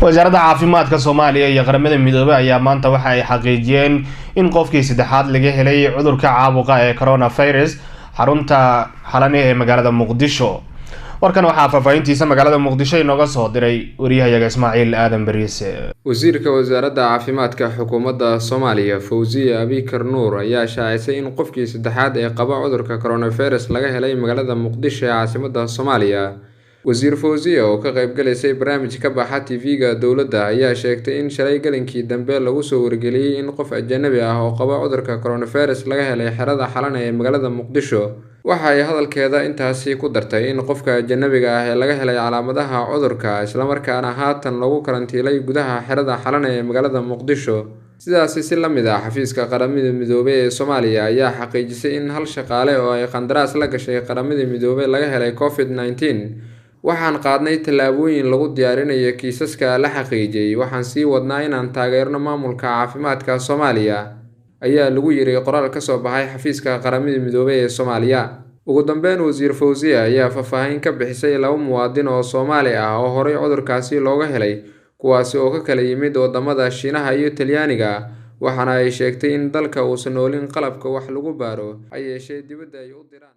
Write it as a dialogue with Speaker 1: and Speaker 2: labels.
Speaker 1: Wasaaradda caafimaadka Soomaaliya iyo Qaramada Midoobey ayaa maanta waxa ay xaqiijiyeen in qofkii saddexaad laga helay cudurka caabuqa ee coronavirus xarunta Xalane ee magaalada Muqdisho. Warkan waxaa faahfaahintiisa magaalada Muqdisho inooga soo diray wariyahayaga Ismaaciil Aadan Bariise.
Speaker 2: Wasiirka Wasaaradda Caafimaadka Xukuumadda Soomaaliya, Fawziya Abikar Nuur, ayaa shaacisay in qofkii saddexaad ee qaba cudurka coronavirus laga helay magaalada Muqdisho ee caasimadda Soomaaliya. Wasiir Fawziya oo ka qaybgalaysay barnaamij ka baxa TV-ga dowladda ayaa sheegtay in shalay galinkii dambe lagu soo wargeliyay in qof ajanabi ah oo qaba cudurka coronavirus laga helay xerada Xalane ee magaalada Muqdisho. Waxa ay hadalkeeda intaasi ku dartay in qofka ajanabiga ah ee laga helay calaamadaha cudurka, islamarkaana haatan lagu karantiilay gudaha xerada Xalane ee magaalada Muqdisho. Sidaasi si la mid ah, xafiiska Qaramada Midoobay ee Soomaaliya ayaa xaqiijisay in hal shaqaale oo ay qandaraas la gashay Qaramada Midoobay laga helay COVID-19. "Waxaan qaadnay tallaabooyin lagu diyaarinayo kiisaska la xaqiijiyay, waxaan sii wadnaa inaan taageerno maamulka caafimaadka Soomaaliya," ayaa lagu yiri qoraal ka soo baxay xafiiska Qaramada Midoobay ee Soomaaliya. Ugu dambeyn, Wasiir Fawziya ayaa faahfaahin ka bixisay laba muwaadin oo Soomaali ah oo horey cudurkaasi looga helay, kuwaasi oo ka kala yimid wadamada Shiinaha iyo Talyaaniga, waxaana ay sheegtay in dalka uusan oolin qalabka wax lagu baaro, ha yeeshee dibadda ay u diraan.